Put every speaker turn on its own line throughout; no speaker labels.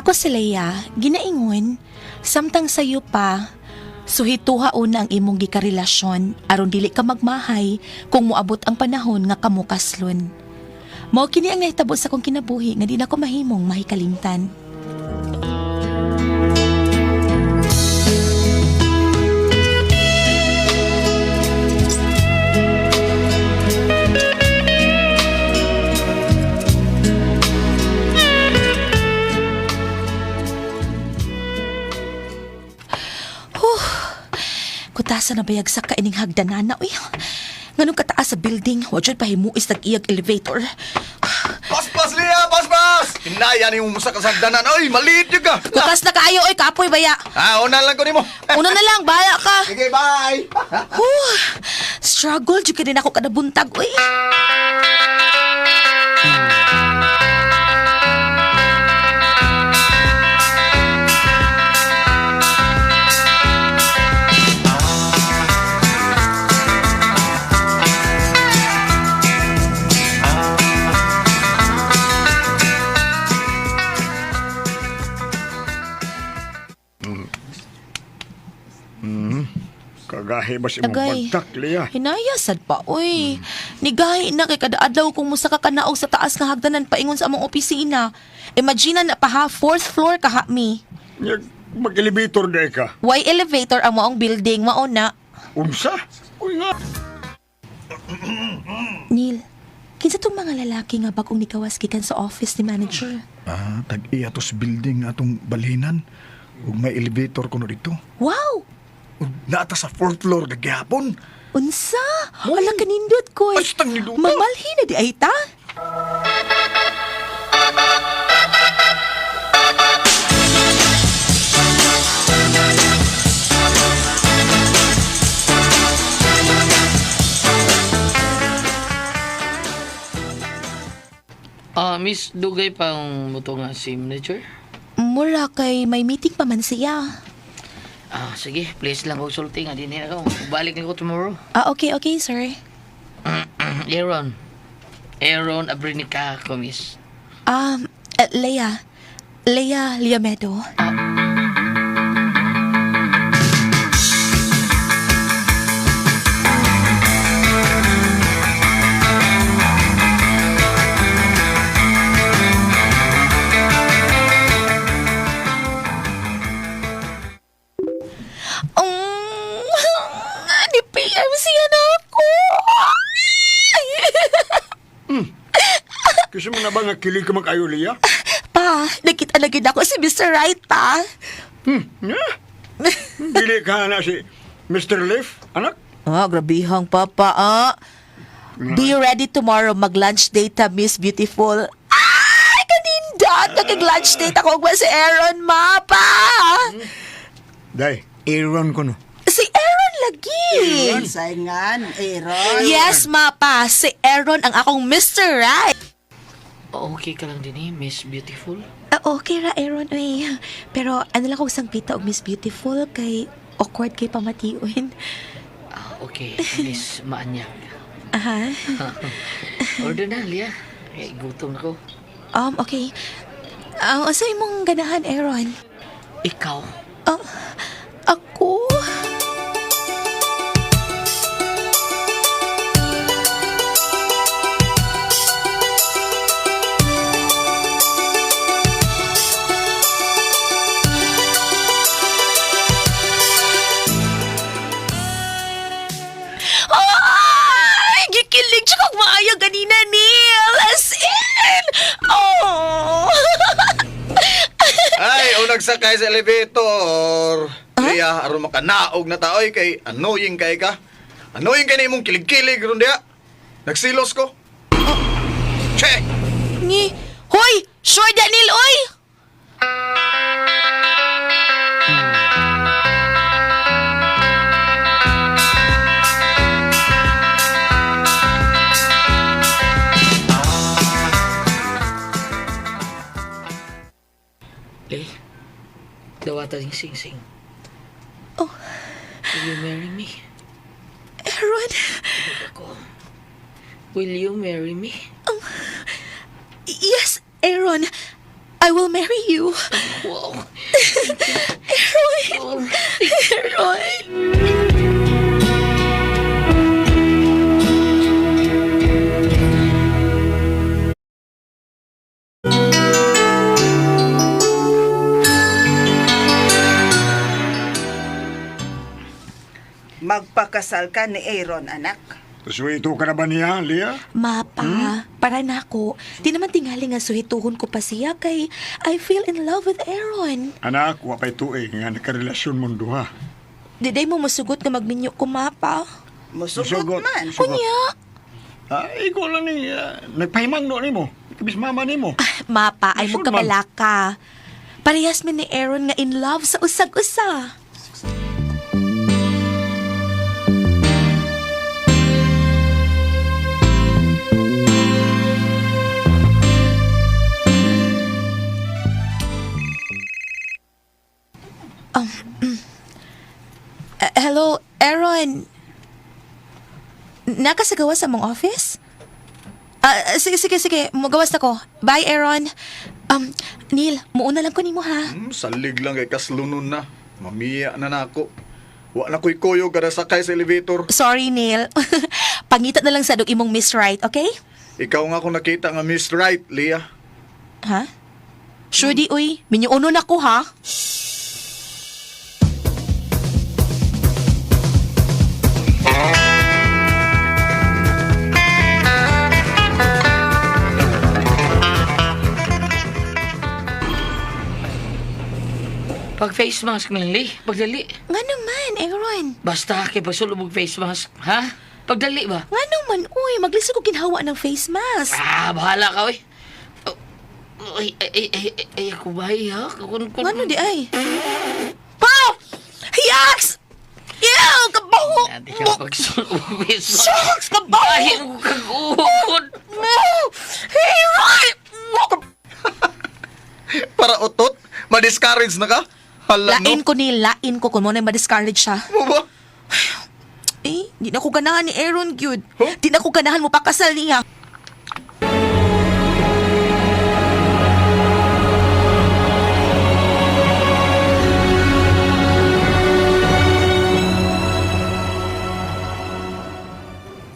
Ako si Leia, ginaingon, samtang sayo pa, suhituha una ang imong gikarelasyon aron dili ka magmahay kung moabot ang panahon nga kamo kaslon. Mao kini ang nahitabo sa akong kinabuhi nga di na ko mahimong mahikalimtan. Kutasa na bayag sa kaining hagdanana, uy. Nganong kataas sa building, wa jud pahimuis nag-iyag elevator.
Paspas, Lia! Paspas! Hinaya ni mo sa kasagdanan. Oy, maliit yun ka!
Kutas na kaayo, oy, kapoy baya.
Ah, una lang ko nimo.
Una na lang, baya ka.
Sige, bye!
Huh, struggle jud ka din ako kada buntag, uy.
Kagahi ba si imong
Agay.
bagtak, Lia?
Hinaya sad pa, uy. Nigahi na kay kada adlaw kung musa ka kanaog sa taas nga hagdanan paingon sa among opisina. Imagine na pa ha, fourth floor ka ha mi.
Nya, mag-elevator na ka.
Why elevator ang maong building mao na?
Unsa? Uy nga.
Neil, kinsa tong mga lalaki nga bagong nikawas gikan sa office ni manager?
Ah, tag-iya to sa building atong balhinan. Ug may elevator kuno dito.
Wow!
Ug naata sa fourth floor gagihapon.
Unsa? Wala kanindot ko.
Astang niluto.
Mamalhin na di ay ta.
Ah, Miss, dugay pang muto nga si manager.
Mura kay may meeting pa man siya.
Ah, sige, please lang kog sulti nga dinhi na ko. Balik na ko tomorrow.
Ah, okay, okay, sir.
Aaron. Aaron Abrinica ko, Miss.
Leia. Leia Liamedo. Ni PM siya na ako.
Kasi mo na ba nga kilig ka mag-ayo, Lia?
Pa, nakita na gid ako si Mr. Right, pa.
Nga? Dili ka na si Mr. Leif, anak?
Ah, grabihang papa, ah. Be ready tomorrow, mag-lunch date ta, Miss Beautiful. Ay, kanindot! Nakag-lunch date ako ug si Aaron, ma, pa!
Day, Aaron ko no.
Si Aaron lagi!
Saingan, Aaron.
Yes, ma, pa. Si Aaron ang akong Mr. Right.
Okay ka lang din eh, Miss Beautiful.
Ah, okay ra, Aaron, uy. Pero ano lang kong sangpita og Miss Beautiful kay awkward kay pamation.
Ah, okay, Miss Maanyak.
Aha.
Order na, Lia. Eh, gutom na ko.
Okay. Ang um, imong ganahan, Aaron?
Ikaw.
Ah, ako? Ay! Gikilig siya kung maayo ganina, Neil! As in! Oh!
Ay, unag sakay sa elevator. Lia, aron makanaog na taoy kay annoying kay ka. Annoying kay na imong kilig-kilig ron diya. Nagsilos ko. Che!
Ni, hoy! Sure, Daniel, oy!
Le, dawatan yung sing-sing.
Oh.
Will you marry me?
Aaron,
Ako. Will you marry me?
yes, Aaron. I will marry you.
Wow.
Aaron! Aaron!
Magpakasal ka ni Aaron, anak.
Suwito ka na ba niya, Lia?
Mapa, para nako. Di naman tingali nga suhituhon ko pa siya kay I feel in love with Aaron.
Anak, wa pa'y tuig nga nakarelasyon mong duha.
Di day mo musugot nga magminyo ko, Mapa.
Musugot man.
Musugot.
Kunya!
Ah, ikaw lang ni, nagpahimang no nimo. Kabis mama nimo.
Mapa, ay
Sure man.
magkabalaka. Parehas mi ni Aaron nga in love sa usag-usa. Hello, Aaron. Nakasagawa sa mong office? Ah, sige, sige, sige. Magawas na ko. Bye, Aaron. Neil, muuna lang ko nimo ha.
Salig lang kay kaslunon na. Mamiya na nako. Wa na ko'y kuyog kada sakay sa elevator.
Sorry, Neil. Pangita na lang sa dog imong Miss Right, okay?
Ikaw nga kung nakita nga Miss Right, Lia.
Ha? Sure di, uy. Minyuuno na ko, ha?
Pag face mask na lang, Lee. Pagdali.
Nga naman, Aaron.
Basta kay pagsulog og face mask, ha? Pagdali ba?
Nga naman, uy. Maglisod ko ginhawa ng face mask.
Ah, bahala ka, oy. Oh, Ay, ay, ay, ay, ay, ay, ako ba, ay, ha? Kun, kun,
Nga di ay. Pow! Yaks! Ew! Kabaho!
Di ka pagsulog og face mask.
Shucks! Kabaho!
Ay, mo kag-uod.
No! Aaron!
Para utot, ma-discourage na ka. Hala
Lain
no.
ko ni lain ko kung mo na ma-discourage siya.
Mo ba?
Eh, di na ko ganahan ni Aaron, gyud.
Huh?
Di na ko ganahan mo pakasal niya.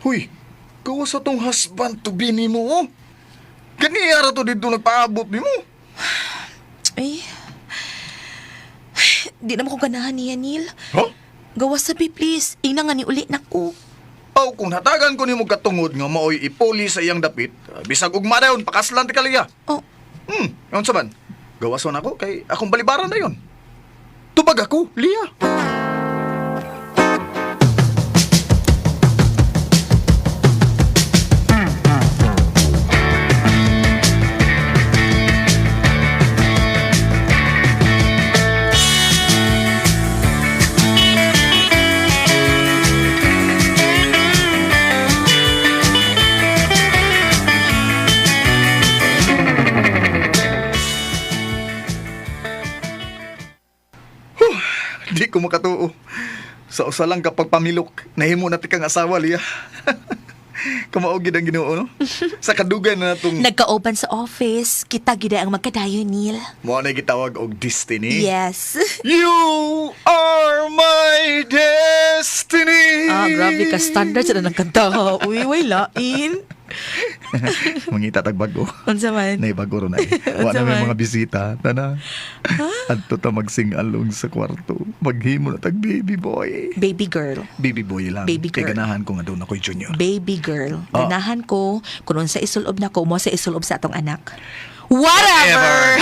Huy, gawa sa tong husband to be nimo oh. Ganiya ra to dito nagpaabot nimo.
Eh, di na mo ko ganahan niya, Neil.
Huh?
Gawa sabi, please. Ina nga ni uli na ko.
Aw, kung hatagan ko nimo katungod nga maoy ipuli sa iyang dapit, bisag ugma dayon pakaslan ti kaliya.
Oh,
Unsa man? Gawason ako kay akong balibaran na yon. Tubag ako, Lia. Di ko makatuo. Sa usa lang kapag pamilok, nahimo na ti kang asawa, Lia. Kamao gid ang Ginoo, no? Sa kadugay na natong
nagkaoban sa office. Kita gid ang magkadayo, Neil.
mao na gitawag og destiny.
Yes.
You are my destiny.
Ah, grabe ka. Standard sa ng kanta. Uy, way lain.
Mangita tag bago.
Unsa man?
Nay bago ro na eh. Wa
Unsa
na may
man?
mga bisita. Tana. Adto ta magsing-along sa kwarto. Maghimo na tag baby boy.
Baby girl.
Baby boy lang.
Baby
Kay
girl.
ganahan ko nga doon ako'y junior.
Baby girl.
Ah.
Ganahan ko kung unsa isulob na ko mo sa isulob sa atong anak. Whatever!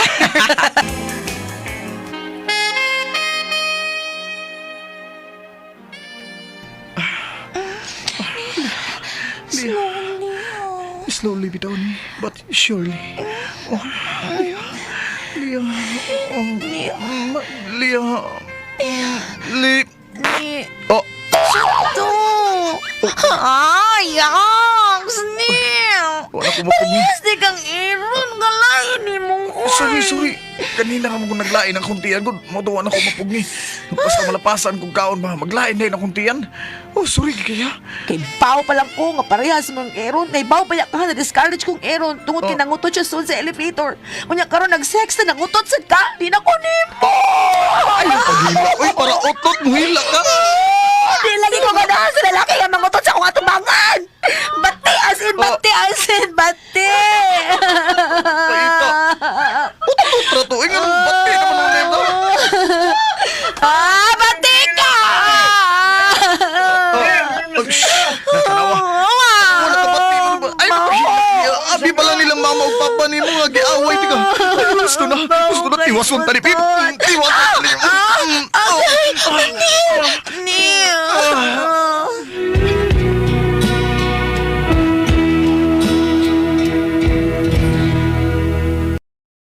Slowly. oh.
Slowly bitaw ni, but surely. Oh, Leah. Leah. Oh, Leah. Li.
Ni-
Oh,
To! Ay, yaks! Neil!
wala ko mapugni.
Yes, di kang Aaron. Galain ni mo ko.
Sorry, sorry. Kanina ka mo kung naglain ang kuntian ko. Matuwa na ko mapugni. Basta malapasan kung kaon ba, maglain na yun ang kuntian. Oh, Oh, sorry kaya.
Kay baw pa lang ko nga parehas mong Aaron. Kay baw pa ka na discourage kong Aaron tungod kay
Oh.
nangutot siya soon sa elevator. Unya karon nag-sex na nangutot sad ka. Di na ko nimo.
Ay, paghila. Uy, para utot, muhila ka.
Di lagi ko ganahan sa lalaki nga mangutot sa akong atubangan. Bati as in, bati as in, bati.
Paita. Utot ra to. Ay, nga nung bati naman ang name.
Ah, bati ka!
Oh, shh. Natanawa. Wala ka bati man ba? Ay, paghila. Abi pala nilang mama ug papa nimo nga giaway ti ka. Ay, gusto na. Gusto na tiwason tani. Tiwason tani.
Ah,
Oh.
Hindi!